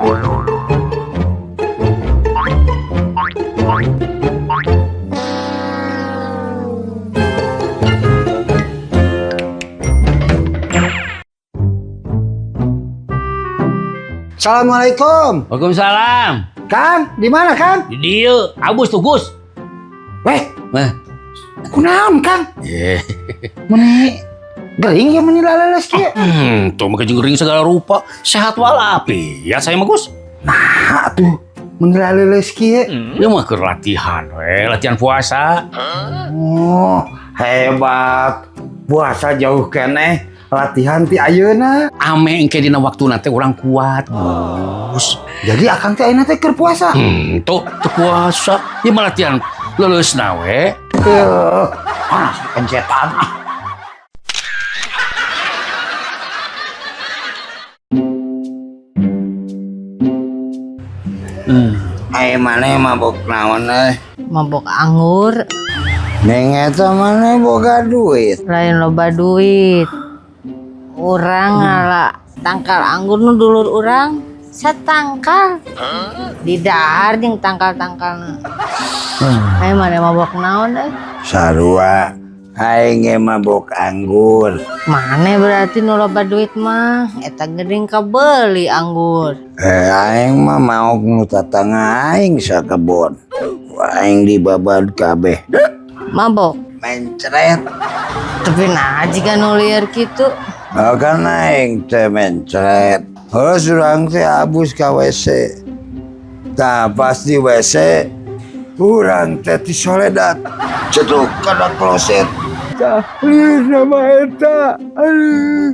Assalamualaikum. Waalaikumsalam. Kang, di mana, Kang? Di dieu, abus tuh, Gus. Weh, Eh. kunaon, Kang? Eh. Meni gering ya meni laleles kieu. Tuh mah gering segala rupa, sehat walafiat saya mah, Gus. Nah, tuh meni laleles kieu. Ieu mah keur latihan we, latihan puasa. Oh, hebat. Puasa jauh keneh, latihan ti ayeuna. Ame engke dina waktuna teh urang kuat, Gus. Jadi akang teh ayeuna teh keur puasa. Tuh teu puasa. Ieu mah latihan leuleusna we. Tuh, panas pencetan. Ai maneh mabok naon euy? Mabok anggur. Neng eta maneh boga duit. Lain loba duit. Urang ngala tangkal anggur nu dulur urang satangkal. Didahar jeung tangkal-tangkalna. Ayo maneh mabok naon euy? Sarua aing ge mabok anggur. Maneh berarti nu loba duit mah eta geuning kabeli anggur. Aing mah maok nu tatangga aing sakebon. Aing dibabad kabeh. Mabok. Mencret. Tapi nah jika nu liar kitu. Oh, kan aing teh mencret. Terus urang teh abus ka WC. Tah pas di WC urang teh tisoledat. Cetuk kana kloset. Tah lieur nama eta. Aduh.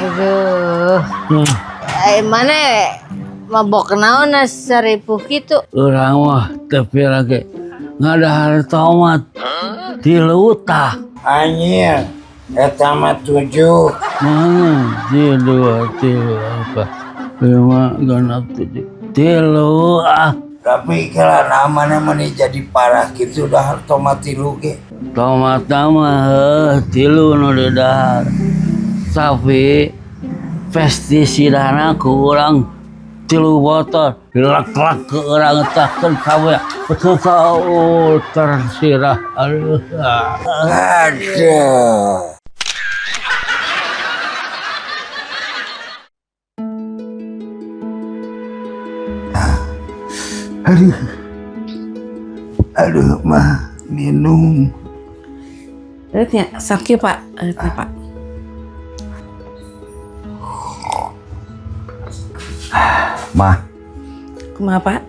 Aduh. Maneh mabok naon saripuh kitu? Urang mah tepi lagi ngadahar tomat tilu tah. Anjir, eta mah 7. Mana? 2, 3, 4, 5, 6, 7. Tilu ah. Tapi kalau namanya meni jadi parah gitu dahar tomat tilu ge. Tomat mah tilu nu didahar. Tapi pestisidana ku urang 3 botol dilek-lek ke urang takkeun kabeh. Betul tersirah. Aduh. Aduh. Aduh. Aduh, mah minum. Lihatnya, sakit Pak. Lihatnya Pak. Mah. Kumaha Pak?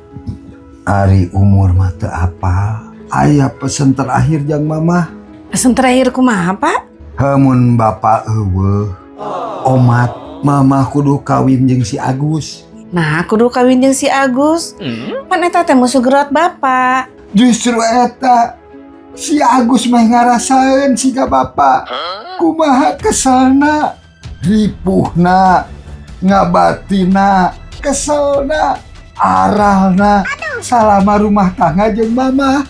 Ari umur mah teu apal. Aya pesen terakhir jang mama. Pesen terakhir kumaha Pak? Hemun bapak eueuh. Omat mama kudu kawin jeung si Agus. Nah, kudu kawin jeung si Agus. Pan eta teh musuh gerot bapak. Justru eta si Agus mah ngarasaeun siga bapak. Kumaha keselna, ripuhna, ngabatina, keselna, aralna salama rumah tangga jeung mama.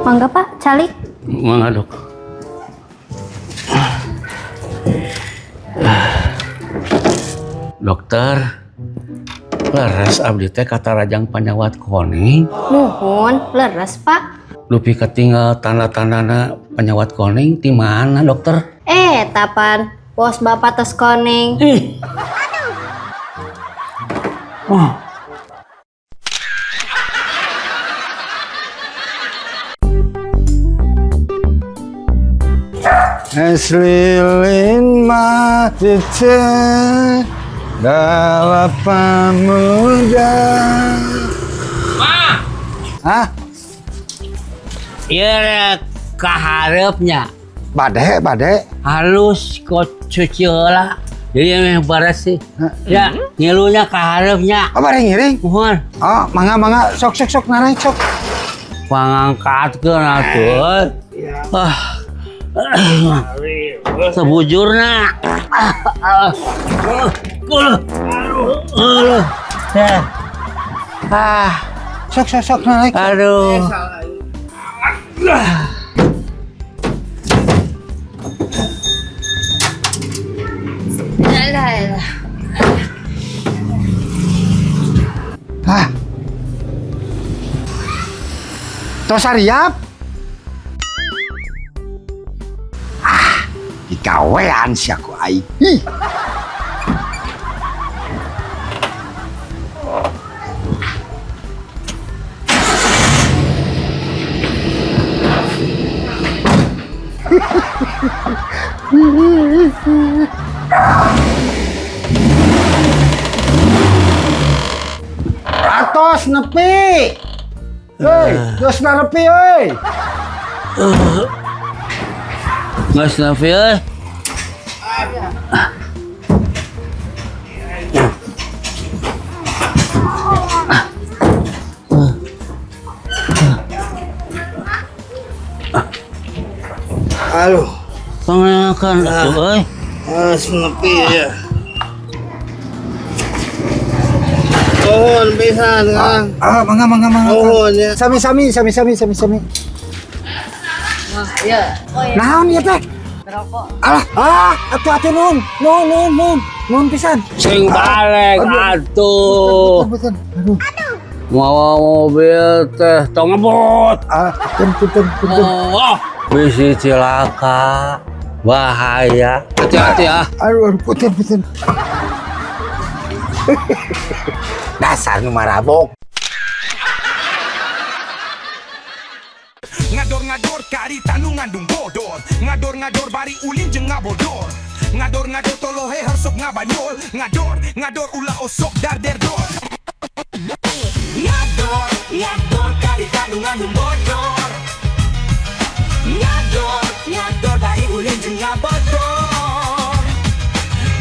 Mangga Pak, calik. Mangga dok. Dokter, leres abdi teh katarajang panyawat koning. Nuhun, leres Pak. Dupi ketinggal tanda-tandana panyawat koning di mana dokter? Tapan, bos bapak tos koning. Ih. Oh. Es lilin mati delapan muda. Ma, Hah? iya kaharepnya Bade, bade. halus kok cuci heula. Jadi meh beres sih. Ya, ngilunya kaharepnya. Oh, bade ngiring. Muhun. Oh, mangga mangga sok sok sok naik sok. Pangangkatkeun atuh. Ah. Sebujurna. Ah. Sok sok sok naik. Aduh. Alah, alah. Hah. Tos ariap. Ah, dikawean sia ku aing. Ih. Atos nepi. Hei, terus nepi euy. Geus nepi euy. Aduh, Pangakan atuh euy. harus nepi ya. Nuhun pisan, Kang. Ah, mangga mangga mangga. Nuhun ya. Sami sami sami sami sami sami. Ya, Naon ieu teh? rokok. Alah, ah, atuh atuh nuhun. Nuhun nuhun nuhun. Nuhun pisan. Sing balik atuh. Punten, punten. Aduh. Mawa mobil teh tong ngebut. Ah, punten punten punten. Oh, bisi cilaka. Bahaya. Hati-hati ah. Aduh, aduh, punten punten. Dasar nu marabok. Ngador-ngador karita nu ngandung bodor. Ngador-ngador bari ulin jeung ngabodor. Ngador-ngador tolohe sok ngabanyol. Ngador, ngador ulah osok darderdor. Ngador, ngador karita nu ngandung bodor. Ngador, ngador bari ulin jeung ngabodor.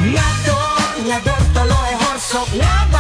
Ngador, ngador tolohe sok ngabanyol.